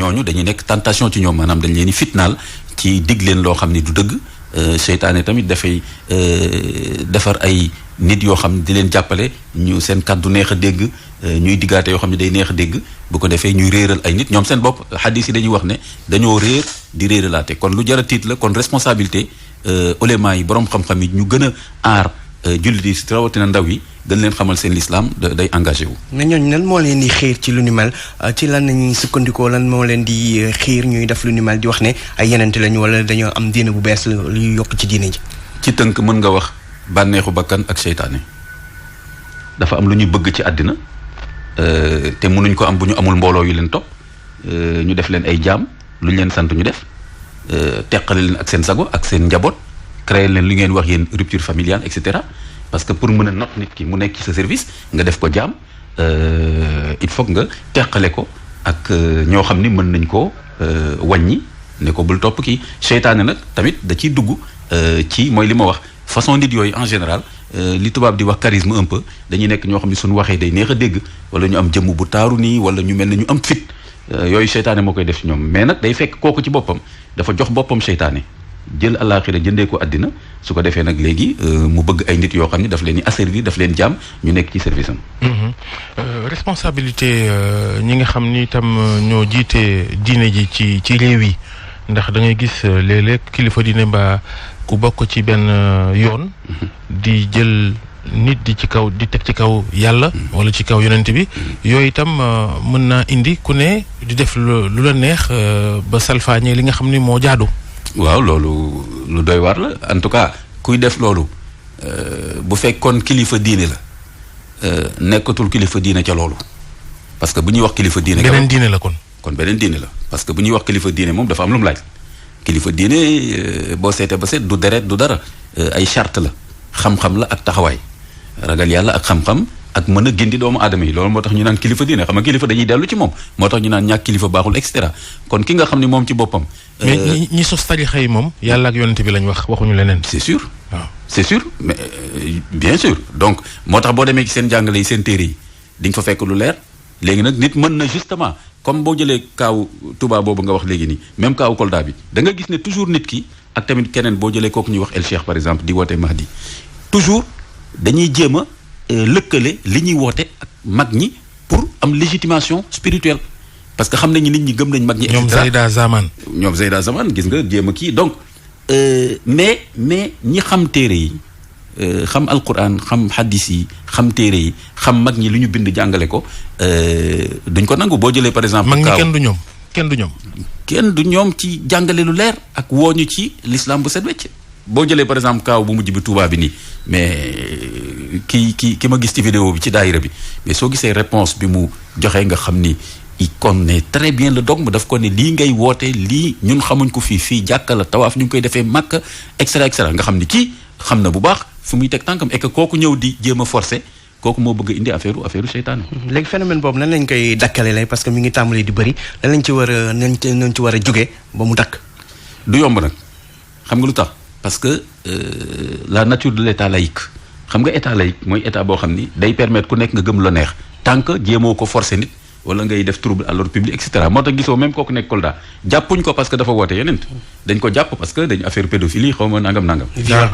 ñooñu dañuy nekk tentation ci ñoom maanaam dañ leen di fitnaal ci dig leen loo xam ni du dëgg seytaane tamit dafay defar ay nit yoo xam ne di leen jàppale ñu seen kàddu neex a dégg ñuy diggaate yoo xam ne day neex a dégg bu ko defee ñuy réeral ay nit ñoom seen bopp xadis yi dañuy wax ne dañoo réer di réeralaate kon lu jar a tiit la kon responsabilité ulema yi borom xam-xam yi ñu gën a aar jullit yi rawatina ndaw yi gën leen xamal seen lislaam day engagé wu. mais ñooñu lan moo leen di xiir ci lu ni mel ci lan nañuy sukkandikoo lan moo leen di xiir ñuy def lu ni mel di wax ne ay yenente lañu wala dañoo am diine bu bees lu yokk ci diine ji. ci tënk mën nga wax bànneexu bakkan ak seytaane dafa am lu ñuy bëgg ci àddina te mënuñ ko am bu ñu amul mbooloo yu leen topp ñu def leen ay jaam lu ñu leen sant ñu def teqale leen ak seen sago ak seen njaboot créer leen li ngeen wax yéen rupture familiale et cetera parce que pour mën a not nit ki mu nekk ci sa service nga def ko jaam il faut nga teqale ko ak ñoo xam ni mën nañ koo wàññi ne ko bul topp kii seytaane nag tamit da ciy dugg ci mooy li ma wax façon nit yooyu en général li tubaab di wax charisme un peu dañuy nekk ñoo xam ne suñu waxee day neex a dégg wala ñu am jëmm bu taaru nii wala ñu mel ne ñu am fit yooyu seytaane moo koy def ci ñoom mais nag day fekk kooku ci boppam dafa jox boppam seytaane jël àllaaxira jëndee ko àddina su ko defee nag léegi mu bëgg ay nit yoo xam ne daf leen di asservir daf leen jaam ñu nekk ci service am. responsabilité ñi nga xam ni itam ñoo jiite diine ji ci réew yi ndax da ngay gis léeg-léeg kilifa diine mbaa ku bokk ci benn yoon. di jël nit di ci kaw di teg ci kaw yàlla. wala ci kaw yonent bi. yooyu itam mën naa indi ku ne di def lu la neex ba salfaañee li nga xam ni moo jaadu. waaw loolu lu doy waar la en tout cas kuy def loolu bu fekkoon kilifa diine la nekkatul kilifa diine ca loolu parce que bu ñuy wax kilifa diine. beneen diine la kon beneen diine la parce que bu ñuy wax kilifa diine moom dafa am lu mu laaj kilifa diine boo seetee ba seet du deret du dara ay charte la xam-xam la ak taxawaay ragal yàlla ak xam-xam ak mën a gindi doomu aadama yi loolu moo tax ñu naan kilifa diine xam nga kilifa dañuy dellu ci moom moo tax ñu naan ñàkk kilifa baaxul et cetera kon ki nga xam ne moom ci boppam. mais ñi sos tarixa yi moom yàlla ak yonent bi lañ waxuñu leneen. c'est sûr. waaw c'est sûr mais bien sûr donc moo tax boo demee ci seen jàngale yi seen téere yi di nga fa fekk lu leer léegi nag nit mën na justement comme boo jëlee kaaw Touba boobu nga wax léegi nii même kaaw Kolda bi da nga gis ne toujours nit ki ak tamit keneen boo jëlee kooku ñuy wax El Cheikh par exemple di woote Mahdi toujours dañuy jéem a lëkkale li ñuy woote ak mag ñi pour am légitimation spirituelle parce que xam nañu nit ñi gëm nañ mag ñi. ñoom Zeyda Zaman gis nga jéem a kii donc mais ñi xam téere yi xam alquran xam hadis yi xam téere yi xam mag ñi lu ñu bind jàngale ko duñ ko nangu boo jëlee par exemple. mag ñi kenn du ñoom ci jàngale lu leer ak wooñu ci l'islam bu set wecc boo jëlee par exemple kaaw bu mujj bi Touba bi nii mais ki ma gis ci vidéo bi ci daayira bi mais soo gisee réponse bi mu joxe nga xam ni il connaît très bien le dogme daf ko ne lii ngay woote lii ñun xamuñ ko fii jàkka la tawaaf ñu ngi koy defee màkk et cetera nga xam ni kii xam na bu baax fu muy teg tànkam et que kooku ñëw di jéem a forcer kooku moo bëgg indi affaire seytaane. léegi phénomène boobu nan lañ koy dakkale lay parce que mi ngi tàmbalee di bëri lan lañ ci war a jóge ba mu dakk. du yomb nag xam nga lu tax parce que la nature de l'état laïque xam nga état laïque mooy état boo xam ni day permettre ku nekk nga gëm la neex tant que jéemoo ko forcer nit wala ngay def trouble à l'ordre public et cetera moo tax gisoo même kooku nekk Kolda jàppuñ ko parce que dafa woote yeneen dañ ko jàpp parce que dañu affaire pédophilie xaw ma nangam.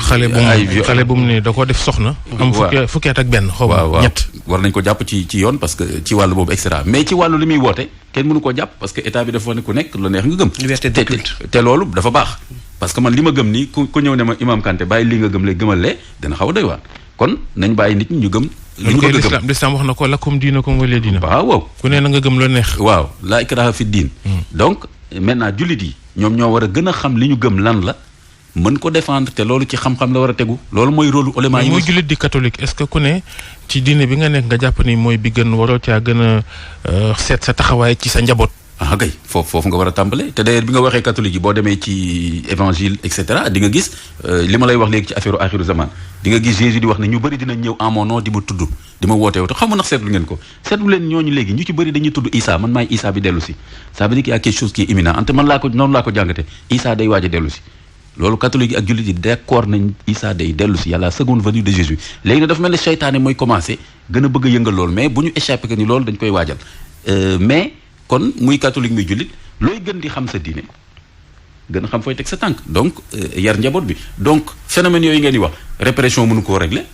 xale bu mu ne da koo def soxna. am fukki at ak benn xaw ma ñett. war nañ ko jàpp ci yoon parce que ci wàllu boobu et cetera mais ci wàllu li muy woote kenn mënu koo jàpp parce que état bi dafa wane ku nekk lu neex nga gëm. liberté de culte te loolu dafa baax. parce que man li ma gëm nii ku ñëw ne ma Imam Kanté bàyyi lii nga gëm lay gëmal lee dana xaw a doy waar kon nañ bàyyi nit ñi ñu gëm. li ñu bëgg a gëm l'islam wax na ko lakum diinukum waliya diin. waaw ku ne na nga gëm lu neex. waaw laa ikraha fi diin. donc maintenant jullit yi ñoom ñoo war a gën a xam li ñu gëm lan la mën ko défendre te loolu ci xam-xam la war a tegu loolu mooy rôle ulama yi. mooy jullit di catholique est-ce que ku ne ci diine bi nga nekk nga jàpp ni mooy bi gën waroo caa gën a seet sa taxawaay ci sa njaboot. ah kay foofu nga war a tàmbale te d'ailleurs bi nga waxee catholique yi boo demee ci évangile et cetera di nga gis li ma lay wax léegi ci affaire axiru zaman di nga gis Jésus di wax ne ñu bëri dinañ ñëw en mon nom di ma tudd di ma woote woote xam nga ndax seetlu ngeen ko seetlu leen ñooñu léegi ñu ci bëri dañuy tudd Issa man maay Issa bi dellu si ça veut dire qu'il y a quelque chose qui est imminent ante man noonu laa ko jàngate Issa day waaj a dellu si loolu catholique yi ak jullit yi d'accord nañ Issa day dellu si yàlla seconde venue de Jésus léegi nag dafa mel ne seytaane mooy commencé gën a bëgg a yëngal loolu mais bu ñu échappé que ni loolu dañ koy waajal mais kon muy catholique muy jullit looy gën di xam sa diine gën a xam fooy teg sa tànk donc yar njaboot bi donc phénomène yooyu ngeen di wax répression mënu koo régler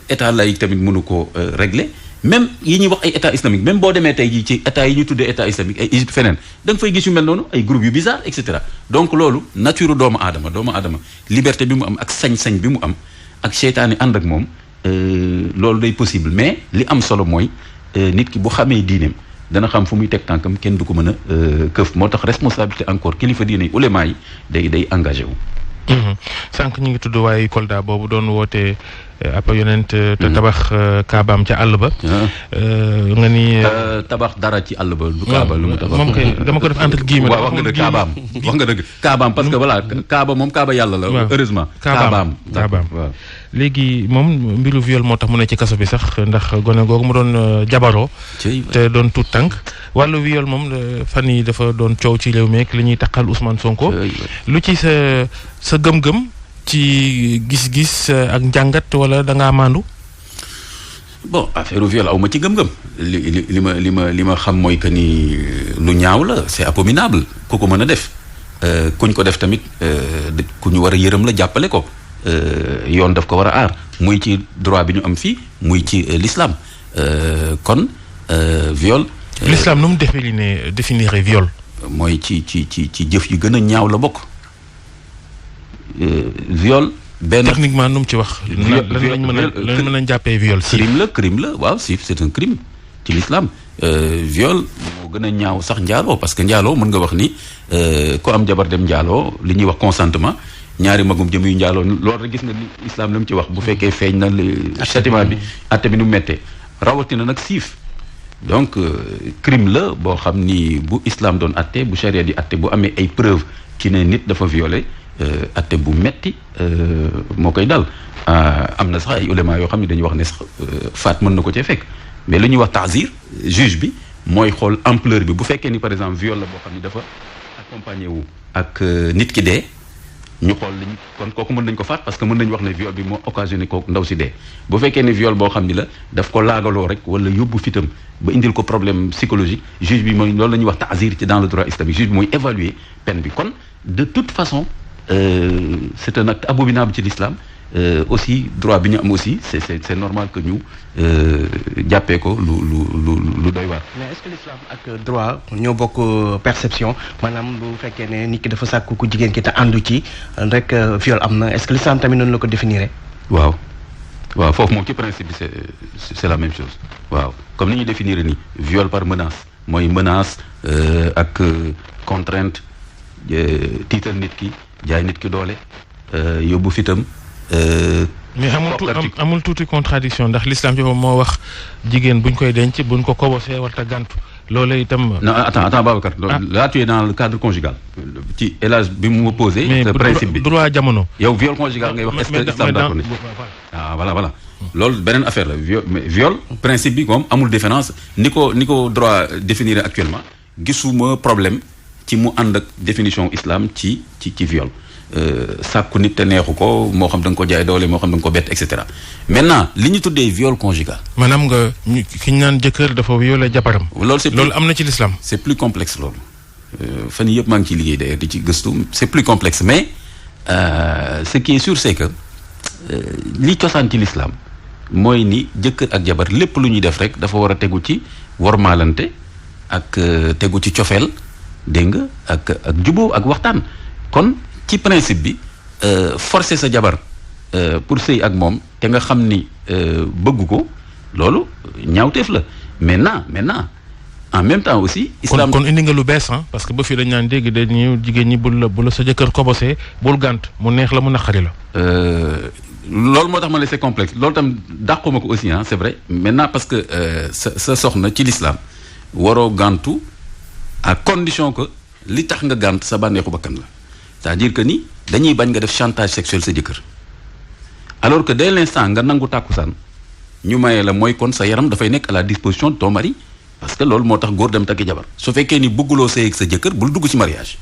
état laïque tamit mënu koo régler même yi ñuy wax ay état islamique même boo demee tey jii ci état yi ñu tuddee état islamique ay Égypte feneen da nga fay gis yu mel noonu ay groupes yu bizarre et cetera donc loolu nature doomu aadama liberté bi mu am ak sañ-sañ bi mu am ak seytaane ànd ak moom loolu day possible mais li am solo mooy nit ki bu xamee diineem dana xam fu muy teg tànkam kenn du ko mën a këf moo tax responsabilité encore kilifa diine yi ulema yi day engagé wu. sànq ñu ngi tudd waaye Kolda boobu doon woote ab yonent te tabax kaabaam ca àll ba. nga ni. tabax dara ci àll ba. du kaaba lu mu tabax moom kay dama ko def entre guillemets. waaw wax nga dëgg kaabaam wax nga dëgg kaabaam parce que voilà kaaba moom kaaba yàlla la. heureusement kaabaam waaw. léegi moom mbiru viol moo tax mu ne ci kaso bi sax ndax gone googu mu doon jabaroo. te doon tuut tànk wàllu viol moom fan yi dafa doon coow ci réew mi ak li ñuy taxal Ousmane Sonko. lu ci sa gëm-gëm ci gis-gis ak njàngat wala da ngaa maandu. bon affaire viol aw ma ci gëm-gëm li ma xam mooy que ni lu ñaaw la c'est abominable ku ko mën a def kuñ ko def tamit ku ñu war a yërëm la jàppale ko. yoon daf ko war a aar muy ci droit bi ñu am fii muy ci l'islam kon viol. l'islam nu mu définir viol. mooy ci jëf yu gën a ñaaw la bokk viol. benn techniquement nu mu ci wax. lan mën a jàppee viol. crime la waaw si c'est un crime ci l'islam viol moo gën a ñaaw sax njaaloo parce que njaaloo mën nga wax ni ku am jabar dem njaaloo li ñuy wax consentement. ñaari magum jëm yu njaaloo loolu rek gis nga ni islam la mu ci wax bu fekkee feeñ na châtiment bi atte bi nu mettee rawatina nag siif donc crime la boo xam ni bu islam doon atte bu charia di atte bu amee ay preuve ci ne nit dafa violé atte bu metti moo koy dal am na sax ay ulama yoo xam ne dañuy wax ne sax faat mën na ko cee fekk mais lu ñuy wax ta'zir juge bi mooy xool ampleur bi bu fekkee ni par exemple viol la boo xam ni dafa accompagné wu ak nit ki dee ñu xool liñ kon kooku mën nañ ko faat parce que mën nañu wax ne viol bi moo occasionné kooku ndaw si dee bu fekkee ne viol boo xam ni la daf ko laagaloo rek wala yóbbu fitam ba indil ko problème psychologique juge bi mooy loolu la ñuy wax ta'zir ci dans le droit islamique juge bi mooy évaluer peine bi kon de toute façon c'est un acte abominable ci l'islam aussi droit bi ñu am aussi c'est normal que ñu jàppee ko lu doy waar. mais est-ce que l'islam ak droit ñoo bokk perception maanaam bu fekkee ne nit ki dafa sàkku ku jigéen ki te àndu ci rek viol am na est-ce que l'islam tamit noonu la ko définir. waaw foofu moom ci principe bi c'est la même chose waaw comme ni ñuy définir ni viol par menace mooy menace ak contrainte tiital nit ki jaay nit ki doole yóbbu fitam. mais amul tuuti contradiction ndax l'islam ci moo wax jigéen buñ koy denc buñ ko kobosee warta gàntu loolu itam. non attends Babacar. là tu es dans le cadre conjugal. ci élage bi mu posé. le principe bi droit jamono. yow viol conjugal ngay wax est-ce que l'islam d'accord ni voilà loolu beneen affaire la viol principe bi moom amul différence ni ko droit définir actuellement gisuma problème ci mu ànd ak définition islam ci viol. sàkku nit te neexu ko moo xam da nga ko jaay doole moo xam da nga ko bett et cetera maintenant li ñu tuddee viol conjugal. maanaam ki ñu naan jëkkër dafa violé jabaram. loolu am na ci l'islam. c'est plus complexe loolu fan yii yëpp maa ngi ciy liggéey d'ailleurs di ci gëstu c'est plus complexe mais ce qui est sûr c'est que li cosaan ci l'islam mooy ni jëkkër ak jabar lépp lu ñuy def rek dafa war a tegu ci wormaalante ak tegu ci cofeel dégg nga ak jubóo ak waxtaan kon. ci principe bi forcer sa jabar pour sëy ak moom te nga xam ni bëgg ko loolu ñaawteef la maintenant en même temps aussi. islam kon indi nga lu bees parce que ba fii dañ naan dégg dañuy jigéen ñi bu la sa jëkkër kobosee bul gànt mu neex la mu naqari la. loolu moo tax ma ne c'est complexe loolu tam dàquma ko aussi c'est vrai maintenant parce que sa soxna ci l'islam waroo gàntu à condition que li tax nga gànt sa bànneexu bakkan la. c'est-à-dire que ni dañuy bañ nga def chantage sexuel sa jëkkër alors que dès l'instant nga nangu tàkkusaan ñu mayee la mooy kon sa yaram dafay nekk à la disposition de ton mari parce que loolu moo tax góor dem takki jabar su fekkee ni bëgguloo sëy ak sa jëkkër bul dugg ci mariage.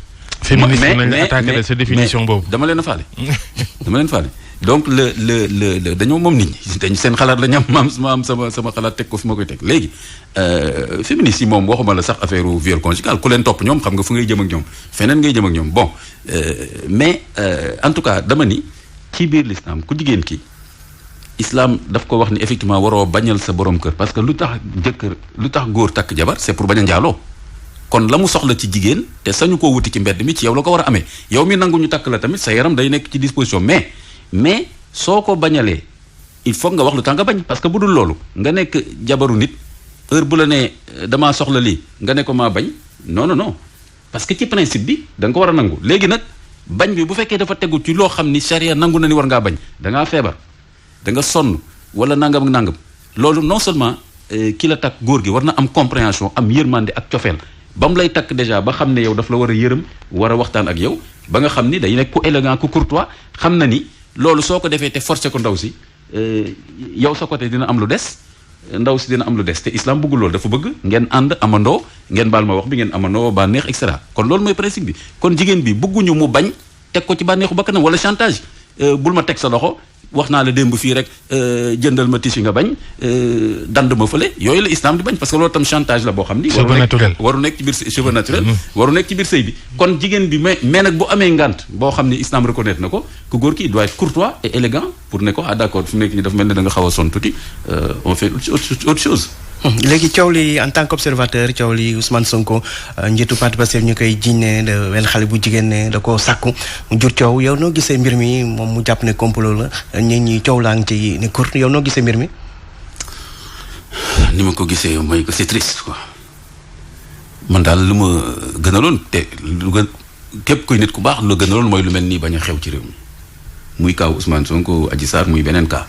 féministe nañ la attaqué sa définition boobu. dama leen a faale donc le dañoo moom nit ñi dañ seen xalaat la ñu am ma am sama xalaat teg ko fi ma koy teg léegi féministes yi moom waxuma la sax affaire viol conjugal ku leen topp ñoom xam nga fu ngay jëm ak ñoom feneen ngay jëm ak ñoom bon mais en tout cas dama ni ci biir l'islam ku jigéen ki islam daf ko wax ni effectivement waroo bañal sa borom kër parce que lu tax góor takk jabar c'est pour bañ a njaaloo kon la mu soxla ci jigéen te sañu koo wuti ci mbedd mi ci yow la ko war a amee yow mi nangu ñu takk la tamit sa yaram day nekk ci disposition mais soo ko bañalee il faut nga wax lu tax nga bañ parce que bu dul loolu nga nekk jabaru nit heure bu la nee damaa soxla lii nga ne ko maa bañ non parce que ci principe bi da nga ko war a nangu léegi nag bañ bi bu fekkee dafa tegu ci loo xam ni charia nangu na ni war ngaa bañ da ngaa feebar da nga sonn wala nangam ak nangam loolu non seulement ki la takk góor gi war na am compréhension am yërmande ak cofeel ba mu lay takk déjà ba xam ne yow daf la war a yërëm war a waxtaan ak yow ba nga xam ni day nekk ku élégant ku courtois xam na ni loolu soo ko defee te forcé ko ndaw si yow sa côté dina am lu des ndaw si dina am lu des te islam bëggul loolu dafa bëgg ngeen ànd amandoo ngeen baal ma wax bi ngeen amandoo bànneex et cetera kon loolu mooy principe bi kon jigéen bi bëgguñu mu bañ teg ko ci bànneexu bakkanam wala chantage bul ma teg sa loxo wax naa la démb fii rek jëndal ma tissu nga bañ dand ma fële yooyu la islam di bañ parce que loolu tam chantage la boo xam ni waru nekk ci biir cheveux naturel waru nekk ci biir sëy bi kon jigéen bi mais nag bu amee ngant boo xam ni islam reconnaître na ko ku góor ki doit être courtois et élégant pour ne ko d'accord fi mu nekk nii dafa mel ne da nga xaw a sonn tuuti on fait autre chose. léegi coow li en tant qu'observateur coow li Ousmane Sonko njiitu parti Pastef ñu koy jiñ ne wenn xale bu jigéen ne da koo sàkku mu jur coow yow noo gisee mbir mi moom mu jàpp ne complot la ñi coow laa ngi ci ne kur yow noo gisee mbir mi. ni ma ko gisee mooy que c'est triste quoi man daal lu ma gënaloon te lu gën képp kuy nit ku baax lu gënaloon mooy lu mel nii bañ a xew ci réew mi muy kaw Ousmane Sonko Adji Sarr muy beneen cas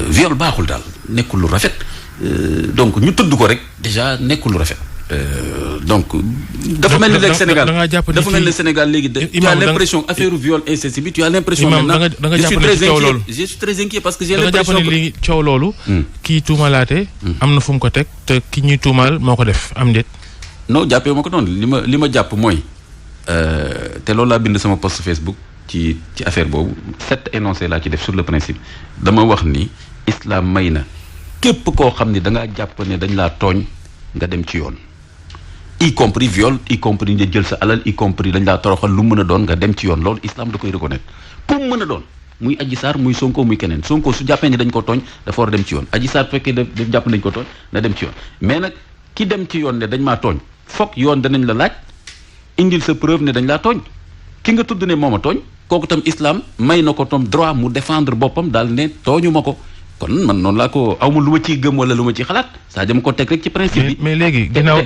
viol baaxul daal nekkul lu rafet. Donc ñu tudd ko rek déjà nekkul lu rafet donc dafa mel ni léegi Sénégal dafa mel ni Sénégal léegi tu as l'impression affaire viol inceste bi tu as l'impression maintenant je suis très inquiet parce que j'ai l'impression que li coow loolu kii tuumalaate am na fu mu ko teg te ki ñuy tuumaal moo ko def am déet non jàppee ma ko noonu li ma jàpp mooy te loolu laa bind sama post Facebook ci affaire boobu 7 énoncés laa ci def sur le principe dama wax ni islam may na képp koo xam ni da ngaa jàpp ne dañ laa tooñ nga dem ci yoon y compris viol y compris nga jël sa alal y compris dañ laa toroxal lu mën a doon nga dem ci yoon loolu islam da koy reconnaître pour mu mën a doon muy Adji Sarr muy Sonko muy keneen Sonko su jàppee ni dañ ko tooñ dafa war a dem ci yoon Adji Sarr fekkee daf jàpp nañ ko tooñ na dem ci yoon mais nag ki dem ci yoon ne dañ maa tooñ foog yoon danañ la laaj indil sa preuve ne dañ laa tooñ ki nga tudd ne moom a tooñ kooku tam islam may na ko tam droit mu défendre boppam daal ne tooñu ma ko kon man noonu laa ko awma lu ma ciy gëm wala lu ma ciy xalaat saa jëm ko teg rek ci principe bi. mais léegi ginnaaw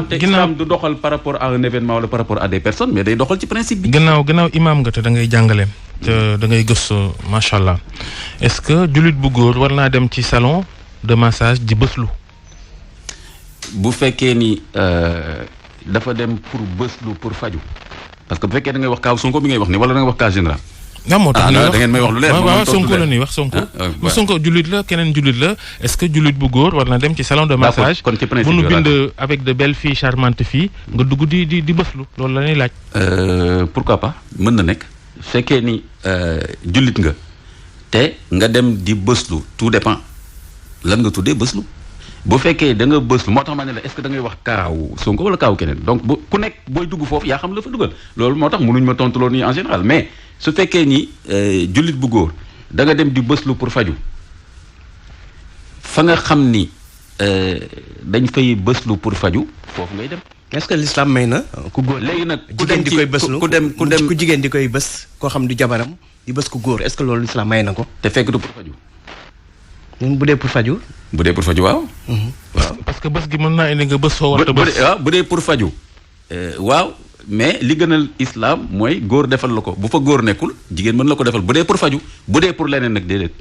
islam du doxal par rapport à un événement wala par rapport à des personnes mais day doxal ci principe bi. ginnaaw imaam nga te da ngay jàngale. te da ngay gëstu macha allah est-ce que jullit bu góor war naa dem ci salon de massage di bëslu. bu fekkee ni dafa dem pour bëslu pour faju parce que bu fekkee da ngay wax kaaw Sonko bi ngay wax ni wala da ngay wax cas général. moo tax da ngeen may wax lu leer waaw Sonko la ñuy wax Sonko jullit la keneen jullit la est-ce que jullit bu góor war na dem ci salon de massage kon ci principe bu nu bind avec de belles filles charmantes filles nga dugg di bëslu loolu la ñuy laaj pourquoi pas mën na nekk fekkee ni jullit nga te nga dem di bëslu tout dépend lan nga tuddee bëslu bu fekkee da nga bëslu moo tax ma ne la est-ce que da ngay wax kaaw Sonko wala kaaw keneen donc bu ku nekk booy dugg foofu yaa xam la fa dugal loolu moo tax mënuñ ma tontu loolu nii en général mais su fekkee ni jullit bu góor da nga dem di bëslu pour faju fa nga xam ni dañ fay bëslu pour faju foofu ngay dem. est-ce que l'islam may na ku góor léegi nag ku dem di koy bëslu ku jigéen di koy bës koo xam du jabaram di bës ku góor est-ce que loolu l'islam may na ko. te fekk du pour faju. bu dee pour faju. bu dee pour faju waaw. waaw parce que bës gi mën naa indi nga bës soo war a bës. waaw bu dee pour faju waaw. mais li gënal islam mooy góor defal la ko bu fa góor nekkul jigéen mën la ko defal bu dee pour faju bu dee pour leneen nag déedéet.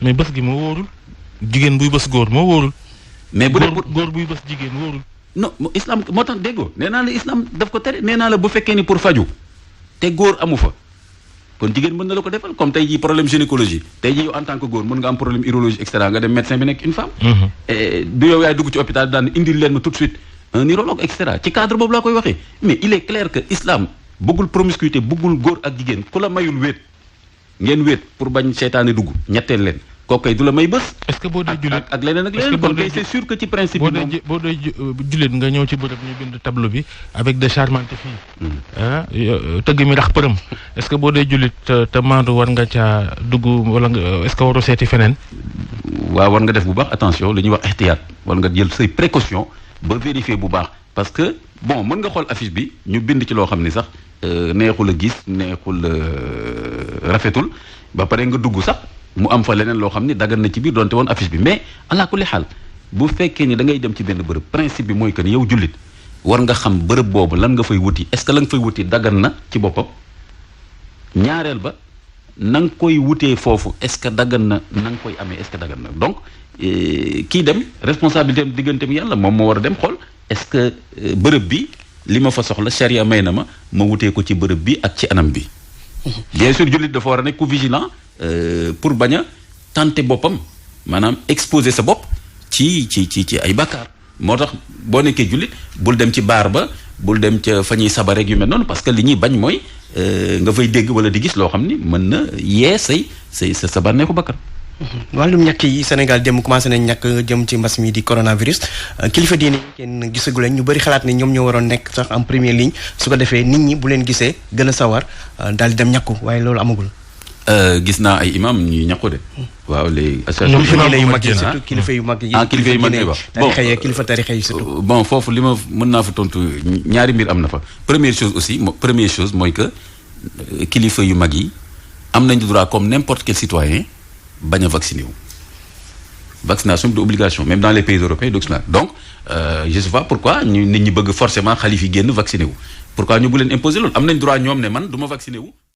mais bës gi moo wóorul jigéen buy bës góor moo wóorul. mais bu dee góor buy bës jigéen wóorul. non islam moo tax déggoo nee naa la islam daf ko tere nee naa la bu fekkee ni pour faju te góor amu fa kon jigéen mën na la ko defal comme tey jii problème gynécologie tey jii yow en tant que góor mën nga am problème urologie et cetera nga dem médecin bi nekk une femme. du yow yaay dugg ci hôpital daan indil leen ma tout de suite. un urologue et cetera ci cadre boobu laa koy waxee mais il est clair que islam bëggul promiscuité bëggul góor ak jigéen ku la mayul wéet ngeen wéet pour bañ seytaane dugg ñetteel leen kooku kay du la may bës. est-ce que boo dee jullit ak leneen ak leneen kon kay c'est sûr que ci principe bi boo dee jullit nga ñëw ci bërëb ñu bind tableau bi avec de charmantes filles. tëgg mi ndax përëm est-ce que boo dee jullit te maandu war nga caa dugg wala nga est-ce que waroo seeti feneen. waaw war nga def bu baax attention li ñuy wax ihtiyaat war nga jël say précaution ba vérifier bu baax parce que bon mën nga xool affiche bi ñu bind ci loo xam ni sax neexul a gis neexul rafetul ba pare nga dugg sax mu am fa leneen loo xam ni daggan na ci biir doonte woon affiche bi mais ala kulli xaal bu fekkee ni da ngay dem ci benn bërëb principe bi mooy que ni yow jullit war nga xam bërëb boobu lan nga fay wuti est-ce que la nga fay wuti daggan na ci boppam ñaareel ba na nga koy wutee foofu est-ce que daggan na na nga koy amee est-ce que daggan na donc kii dem responsabilité am digganteem yàlla moom moo war a dem xool est-ce que bërëb bi li ma fa soxla charia may na ma wutee ko ci bërëb bi ak ci anam bi bien sûr jullit dafa war a nekk ku vigilant pour bañ a tenter boppam maanaam exposer sa bopp ci ay bàkkaar moo tax boo nekkee jullit bul dem ci baar ba bul dem ca fa ñuy sabar rek yu mel noonu parce que li ñuy bañ mooy nga fay dégg wala di gis loo xam ni mën na yee sa bànneexu bakkan. wàllum ñàkk yi Sénégal dem commencé nañ ñàkk jëm ci mbas mi di coronavirus kilifa diine kenn gisagu leen ñu bëri xalaat ne ñoom ñoo waroon nekk sax en première ligne su ko defee nit ñi bu leen gisee gën a sawar daal di dem ñàkku waaye loolu amagul. gis naa ay imam ñuy ñàkku de. waaw les associations yu mag yi surtout kilifa yu mag yi. kilifa yu mag yi wax kilifa tarixa yi surtout. bon foofu li ma mën naa fa tontu ñaari mbir am na fa première chose mooy que kilifa yu mag yi am nañu droit comme n'importe quel citoyen bañ a vacciné wu. vaccination bi de obligation même dans les pays européens donc je sais pas pourquoi nit ñi bëgg forcément xalif yi génn vacciné wu pourquoi ñu bu leen imposer loolu am nañ droit ñoom ne man du ma vacciné wu.